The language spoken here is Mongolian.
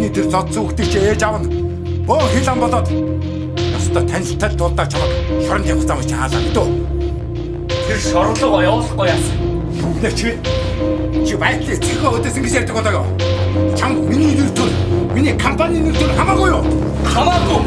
Миний тэр зодсон хүүхдийг чи ээж аав нь бөөн хилан болоод ёстой танилтал дулдаа чамайг шоронд явах зам чи хаалаа мэдөө. Тэр шорлогоо явуулахгүй яасан. Юу гэнэ чи? Чи байдлыг цэхөө өдөөс ингэж ярьдаг болоо юу? Чамд миний нэр төр, миний компани нэр төр хамаагүй юу? Хамаагүй.